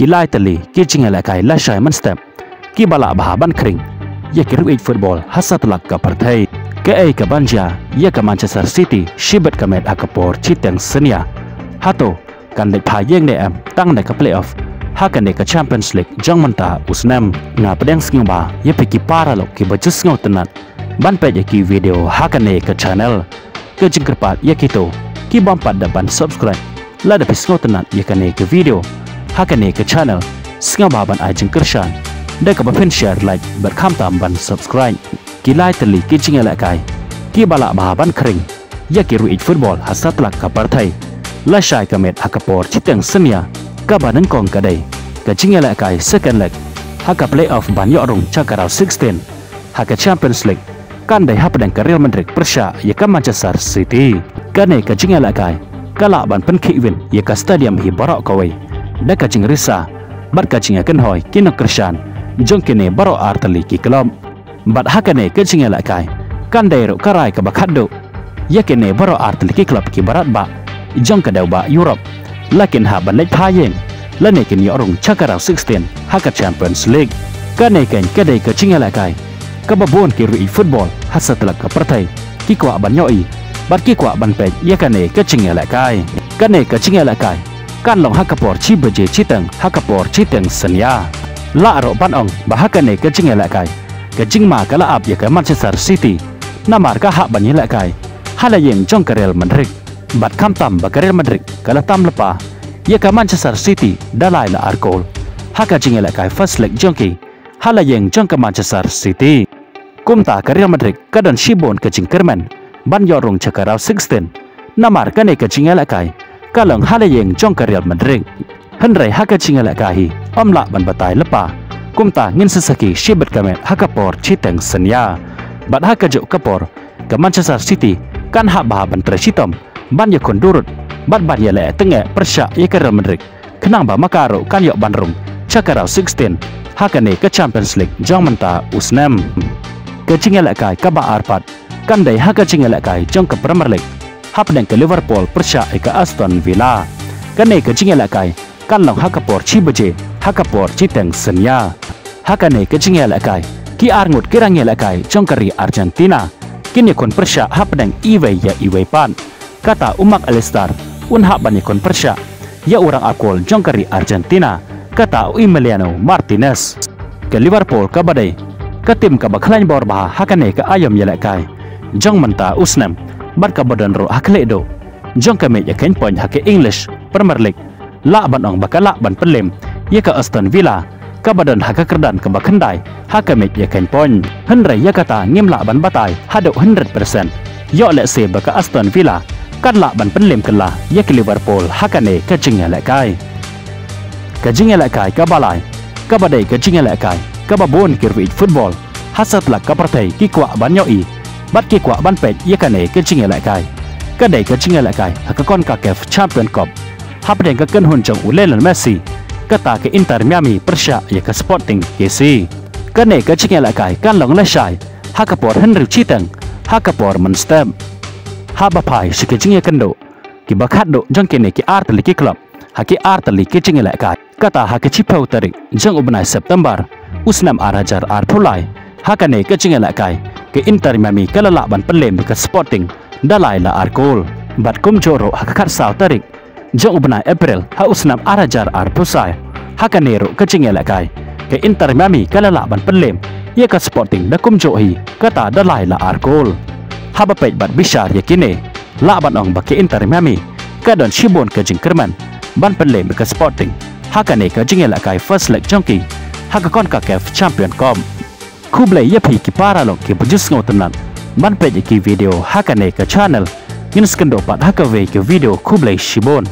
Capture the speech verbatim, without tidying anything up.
Ki lai tylli ki jingïalehkai lashai mynstep kiba lah bha ban khring ïa ki riew ïeit football ha satlak ka pyrthei. Kaei kaban jia ïa ka Manchester City shibit ka met ha ka por shiteng synñia? Hato kan leit phai ïeng ne em tang na ka playoff ha kane ka Champions League jong mynta u snem? Nga pdiang sngewbha ïa phi ki paralok kiba ju sngewtynnat ban peit ïa ki video ha kane ka channel. Ka jingkyrpad ïa kito ki bym pat da ban subscribe, lada phi sngewtynnat ïa kane ka video ha kane ka channel, sngewbha ban ai jingkyrshan da kaba phin share, like bad khamtam ban subscribe. Ki lai tylli ki jingïalehkai kiba lah bha ban khring ïa ki riew ïeit football ha satlak ka pyrthei lashai ka met ha ka por shiteng synñia. Kaba nyngkong ka dei ka jingïalehkai second leg ha ka playoff ban ïoh rung sha ka round sixteen ha ka Champions League, kan dei hapdeng ka Real Madrid pyrshah ïa ka Manchester City. Kane ka jingïalehkai ka lah ban pynkhih win ïa ka stadium hi baroh kawei da ka jingrisa bad ka jingïakynhoi ki nongkyrshan jong kine baroh ar tylli ki club. Bad ha kane ka jingïalehkai kan dei ruh ka rai kaba khatduh ïa kine baroh ar tylli ki club kiba radbah jong ka dewbah Europe la kin hap ban leit phai ïeng lane kin ïoh rung sha ka round sixteen ha ka Champions League. Kane kan ka dei ka jingïalehkai kaba bun ki riew ïeit football ha satlak ka pyrthei ki kwah ban ïohi bad ki kwah ban peit ïa kane ka jingïalehkai. Kane ka jingïalehkai kan long ha ka por shi baje shiteng ha ka por shiteng synñia. Lah ruh ban ong ba ha kane ka jingïalehkai ka jingma ka la ap ïa ka Manchester City, namar ka hap ban ïalehkai ha la ïing jong ka Real Madrid. Bad khamtam ba ka Real Madrid ka la tam lypa ïa ka Manchester City da lai la ar kol ha ka jingïalehkai first leg jong ki ha la ïing jong ka Manchester City. Kumta ka Real Madrid ka don shibun ka jingkyrmen ban ïoh rung sha ka round sixteen, namar kane ka jingïalehkai ka long ha la ïing jong ka Real Madrid. Hynrei ha ka jingïalehkai hi ym lah ban batai lypa, kumta ngin sa sakhi shibit ka met ha ka por shiteng synñia. Bad ha kajuh ka por ka Manchester City kan hap bha ban trei shitom ban ïakhun durut bad ban ïaleh tyngeh pyrshah ïa ka Real Madrid, khnang ba ma ka ruh kan ïoh ban rung sha ka round sixteen ha kane ka Champions League jong mynta u snem. Ka jingïalehkai kaba ar pat kan dei ha ka jingïalehkai jong ka Premier League hapdeng ka Liverpool pyrshah ïa ka Aston Villa. Kane ka jingïalehkai kan long ha ka por shi baje ha ka por shiteng synñia. Ha kane ka jingïalehkai ki ar ngut ki rangïalehkai jong ka ri Argentina kin ïakhun pyrshah hapdeng iwei ïa iwei pat. Kata u Mac Allister un hap ban ïakhun pyrshah ïa u rangap kol jong ka ri Argentina, kata u Emiliano Martinez. Ka Liverpool kaba dei ka tim kaba khlaiñ bor bha ha kane ka aïom ïalehkai jong mynta u snem bad kaba don ruh ha khlieh duh jong ka miej ïakheiñ point ha ka English Premier League, lah ban ong ba ka lah ban pynlem ïa ka Aston Villa kaba don ha ka kyrdan kaba khyndai ha ka miej ïakheiñ point. Hynrei ïa kata ngim lah ban batai haduh hundred percent. Ïoh lehse ba ka Aston Villa kan lah ban pynlem kylla ïa ka Liverpool ha kane ka jingïalehkai. Ka jingïalehkai kaba lai kaba dei ka jingïalehkai kaba bun ki riew ïeit football ha satlak ka pyrthei ki kwah ban ïohi bad ki kwah ban peit ïa kane ka jingïalehkai ka dei ka jingïalehkai ha ka CONCACAF Champion Cup hapdeng ka kynhun jong u Lionel Messi, kata ka Inter Miami pyrshah ïa ka Sporting K C. Kane ka jingïalehkai kan long lashai ha ka por hynriew shiteng ha ka por mynstep. Haba phai sha ka jingïakynduh kiba khatduh jong kine ki ar tylli ki club ha ki ar tylli ki jingïalehkai, kata ha ka shiphew tarik jong u bnai September u snem ar hajar arphew lai. Ha kane ka jingïalehkai ka Inter Miami ka la lah ban pynlem ïa ka Sporting da lai la ar kol. Bad kumjuh ruh ha ka khatsaw tarik jong u bnai April ha u snem ar hajar arphew saw, ha kane ruh ka jingïalehkai ka Inter Miami ka la lah ban pynlem ïa ka Sporting da kumjuh hi, kata da lai la ar kol. Haba peit bad bishar ïa kine, lah ban ong ba ka Inter Miami ka don shibun ka jingkyrmen ban pynlem ïa ka Sporting ha kane ka jingïalehkai first leg jong ki ha ka CONCACAF Champion Cup. Khublei ïa phi ki paralok kiba ju sngewtynnat ban peit ïa ki video ha kane ka channel. Ngin sa ïakynduh pat ha kawei ka video. Khublei shibun.